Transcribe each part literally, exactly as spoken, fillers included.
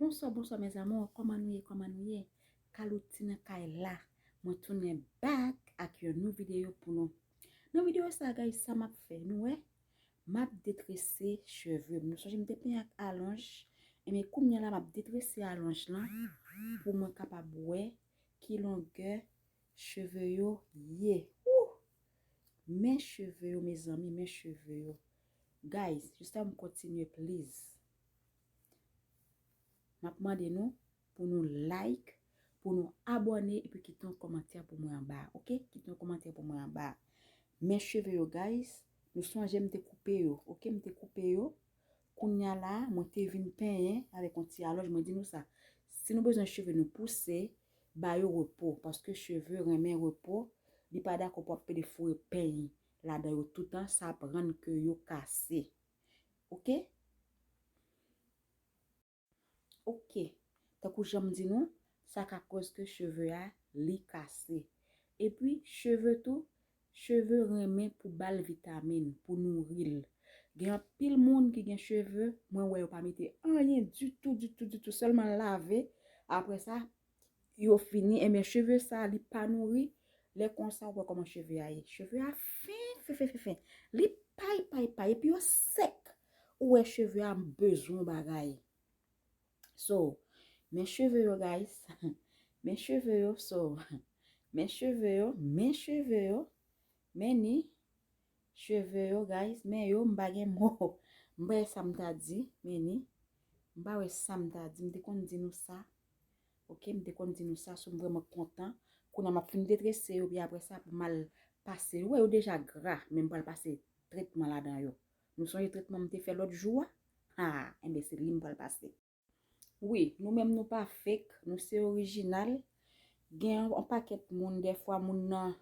Bonswa, bonswa mes amours, kòman nou ye, kòman nou ye? Kalouti nan kay la, mwen tounen back ak yon nou videyo pou nou. Nan videyo sa, guys, sa m ap fè, nou wè, m ap detrese cheve m. Nou sonje m te penyen ak alonj, ebyen kounye a la m ap detrese alonj lan pou mwen kapab wè ki longè cheve yo ye. Ouh! Men cheve yo, mezanmi, men cheve yo. Guys, jis fè m kontinye, please. M ap mande nou pou nou like, pou nou abòne, epi kite yon kòmantè pou mwen anba, oke? Kite yon kòmantè pou mwen anba. Men cheve yo, guys, nou sonje m te koupe yo, oke? M te koupe yo. Kounye a la, mwen te vin penyen avèk yon ti alonj, mwen di nou sa. Si nou bezwen cheve nou pouse, ba yo repo, paske cheve renmen repo, li pa dakò pou ap pede foure peny ladan yo toutan, sa ap rann ke yo kase. Oke? Oke. Tankou jan m di nou, sa ka koz ke cheve a, li kase. Epi, cheve tou, cheve renmen pou ba l vitamin, pou nouri l. Gen anpil moun ki gen cheve, mwen wè yo pa mete anyen ditou, ditou, ditou, sèlman lave. Apre sa, yo fini, ebyen cheve sa, li pa nouri. Lè konsa, ou wè kòman cheve a ye. Cheve a fen, fen, fen, fen, fen. Li pay, pay, pay. Epi yo sèk. Ou wè cheve a bezwen yon bagay. So, men cheve yo, guys. Men cheve yo, so. Men cheve yo, men cheve yo. Men ni cheve yo, guys. Men yo, m pa gen mo. M pa wè sa m ta di, men ni. M pa wè sa m ta di. M te konn di nou sa. Oke, m te konn di nou sa, so m vrèman kontan. Kounye a m ap fin detrese yo, epi apre sa, pou m al pase. Ou wè, yo deja gra, men m pral pase tretman ladan yo. Nou sonje tretman m te fè lòt jou a? Ha, enben, se li m pral pase. Wi, nou menm nou pa fake, nou se orijinal. Gen yon pakèt moun, dèfwa moun nan,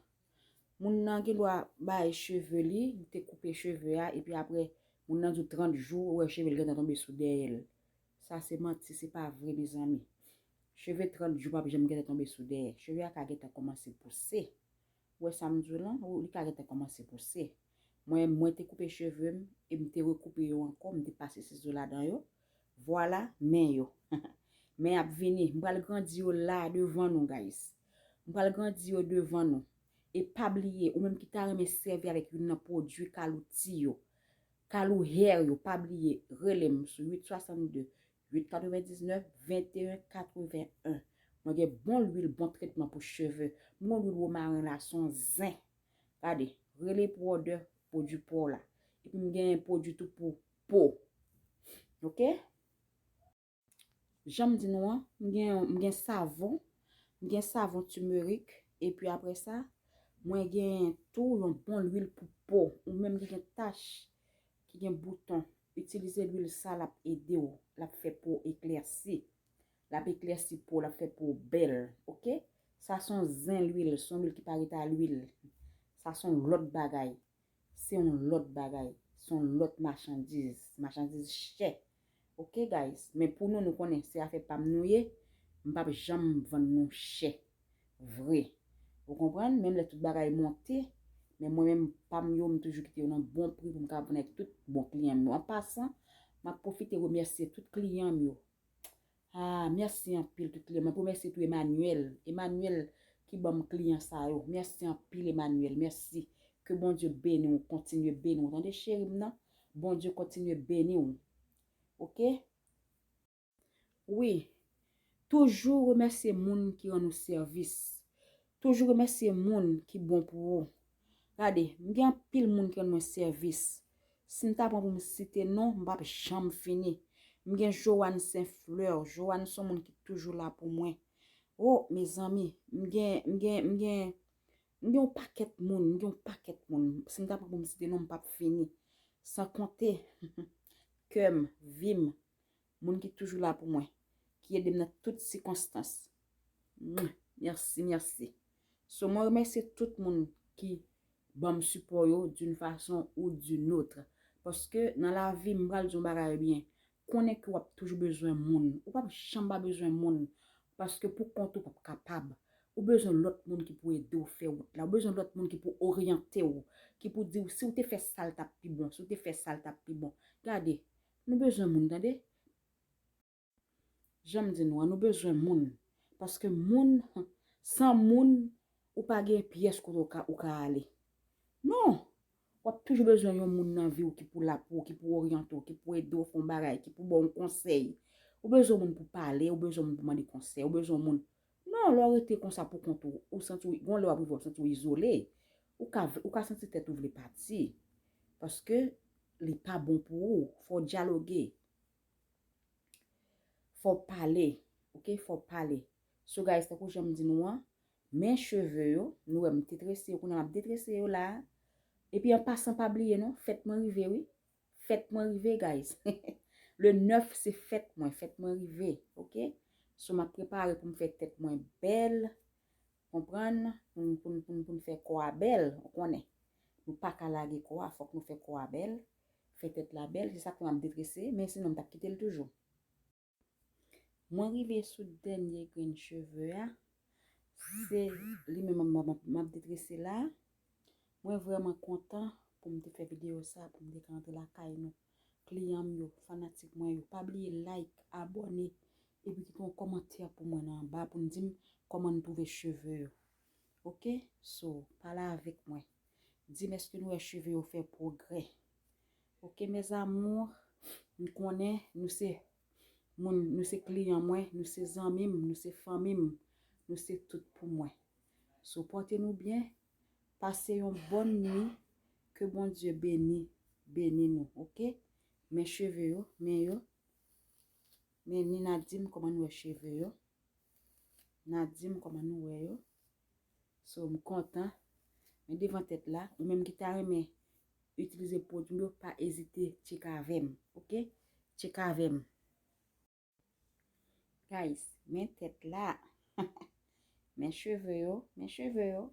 moun nan gen dwa bay cheve li, li te koupe cheve a, epi apre, moun nan di w trant jou, ou wè cheve l gentan tonbe sou dèyè l. Sa se manti, se pa vre, mezanmi. Cheve trant jou p ap janm gentan tonbe sou dèyè. Cheve a ka gentan kòmanse pouse. Ou wè sa m di w lan? Ou, li ka gentan kòmanse pouse. Mwen, mwen te koupe cheve m, e m te rekoupe yo ankò, m te pase sizo ladan yo. Vwala, men yo. Men y ap vini. M pral grandi yo la devan nou, guys. M pral grandi yo devan nou. E pa bliye, ou menm ki ta renmen sèvi avèk youn nan pwodui Kalouti yo, Kalou Hair yo, pa bliye, rele m sou uit swasannde, uit katrevendiznèf, venteyen katreven. Mwen gen bon lwil, bon tretman pou cheve. Mwen gen lwil womaren la, se yon zen. Gade, rele pou òdè pwodui pa w la. Epi m gen pwodui tou pou po. Oke? Jan m di nou an, m gen, m gen savon, m gen savon timerik, epi apre sa, mwen gen tou yon bon lwil pou po. Ou menm ki gen tach, ki gen bouton, itilize lwil sa, l ap ede w, l ap fè po eklèsi. L ap eklèsi po, l ap fè po bèl, oke? Sa se yon zen lwil, se yon lwil ki pa rete a lwil. Sa se yon lòt bagay. Se yon lòt bagay. Se yon lòt machandiz. Machandiz chè. Oke, guys? Men pou nou, nou konnen se afè pa m nou ye. M p ap janm vann nou chè. Vre. Ou konprann? Menm lè tout bagay monte, men mwen menm, pa m yo, m toujou kite yo nan bon pri pou m ka vann ak tout bon kliyan m yo. An pasan, m ap pwofite remèsye tout kliyan m yo. Ah, mèsi anpil tout kliyan. Mwen remèsye tou Emmanuel. Emmanuel ki ban m kliyan sa yo. Mèsi anpil, Emmanuel. Mèsi. Ke Bondye beni w, kontinye beni w. Tande, cheri m nan? Bondye kontinye beni w. Oke? Wi. Toujou remèsye moun ki rann ou sèvis. Toujou remèsye moun ki bon pou ou. Gade, m gen anpil moun ki rann mwen sèvis. Si m ta pran pou m site non, m p ap janm fini. M gen Joanne Saint Fleur. Joanne se yon moun ki toujou la pou mwen. O, mezanmi, m gen, m gen, m gen, m gen yon pakèt moun, m gen yon pakèt moun. Si m ta pran pou m site non, m p ap fini. San konte kè m, vi m, moun ki toujou la pou mwen, ki ede m nan tout sikonstans. Mwen, mèsi, mèsi. So, mwen remèsye tout moun ki ban m sipò yo d'une façon ou d'une autre. Paske nan lavi, m pral di yon bagay byen. Konnen ke w ap toujou bezwen moun. Ou p ap janm pa bezwen moun. Paske pou kont ou p ap kapab. Ou bezwen lòt moun ki pou ede w fè wout la. Ou bezwen lòt moun ki pou oryante w. Ki pou di w, si w te fè sa, l t ap pi bon. Si w te fè sa, l t ap pi bon. Gade, nou bezwen moun, tande? Jan m di nou an, nou bezwen moun. Paske moun, san moun, ou pa gen pyès kote ou ka, ou ka ale. Non! W ap toujou bezwen yon moun nan vi w ki pou la pou ou, ki pou oryante w, ki pou ede w fè yon bagay, ki pou ba w yon konsèy. Ou bezwen moun pou pale, ou bezwen moun pou mande konsèy, ou bezwen moun. Non, lè w rete konsa pou kont ou, ou santi w, gon lè w ap rive w ap santi w izole. Ou ka, ou ka santi tèt ou vle pati. Paske li pa bon pou ou. Fò w dyaloge. Fò w pale. Oke, fò w pale. So guys, tankou jan m di nou an, men cheve yo, nou wè m te trese yo, kounye a m ap detrese yo la. Epi an pasan, pa bliye non, fèt mwen rive wi. Fèt mwen rive, guys. Le nèf se fèt mwen, fèt mwen rive, oke? So m ap prepare pou m fè tèt mwen bèl, konprann? Pou n, pou n, pou n, pou n fè kò a bèl, ou konnen. Nou pa ka lage kò a, fòk nou fè kò a bèl, fè tèt la bèl, se sa k fè m ap detrese, men sinon m t ap kite l toujou. Mwen rive sou dènye grenn cheve a. Se li menm m ap, m ap, m ap detrese la. Mwen vrèman kontan pou m te fè videyo sa, pou m te ka antre lakay nou. Kliyan m yo, fanatik mwen yo, pa bliye like, abòne, epi kite yon kòmantè pou mwen nan anba pou n di m kòman n twouve cheve yo. Oke? So, pale avèk mwen. Di m èske nou wè cheve yo fè pwogrè. Oke, mes amours, m konnen nou se moun, nou se kliyan mwen, nou se zanmi m, nou se fanmi m, nou se tout pou mwen. So, pòte nou byen, pase yon bòn nwi, ke Bondye beni, beni nou, oke? Men cheve yo, men yo, men Nina di m kòman nou wè cheve yo. N a di m kòman nou wè yo. So, m kontan. Men devan tèt la, ou menm ki ta renmen itilize pwodui m yo, pa ezite tcheke avè m, oke? Tcheke avè m. Guys, men tèt la. Men cheve yo, men cheve yo.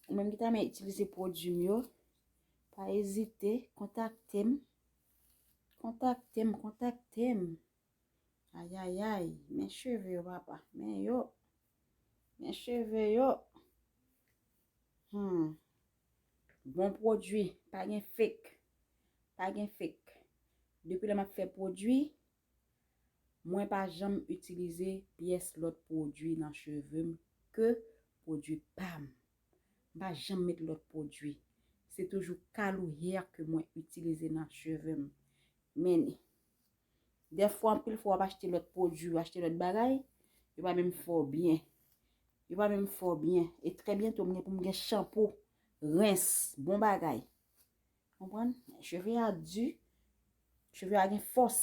Ou menm ki ta renmen itilize pwodui m yo, pa ezite, kontakte m. Kontakte m, kontakte m. Ayayay, men cheve yo, papa. Men yo. Men cheve yo. Hmm. Bon pwodui, pa gen fake. Pa gen fake. Depi lè m ap fè pwodui, mwen pa janm itilize pyès lòt pwodui nan cheve m ke pwodui pa m. M pa janm met lòt pwodui. Se toujou Calouhier ke mwen itilize nan cheve m. Men, dèfwa, anpil fwa, w ap achte lòt pwodui, w achte lòt bagay, yo pa menm fè w byen. Yo pa menm fè w byen. E trè byento, m gen pou m gen chanpou, rens, bon bagay. Konprann? Cheve a di, cheve a gen fòs.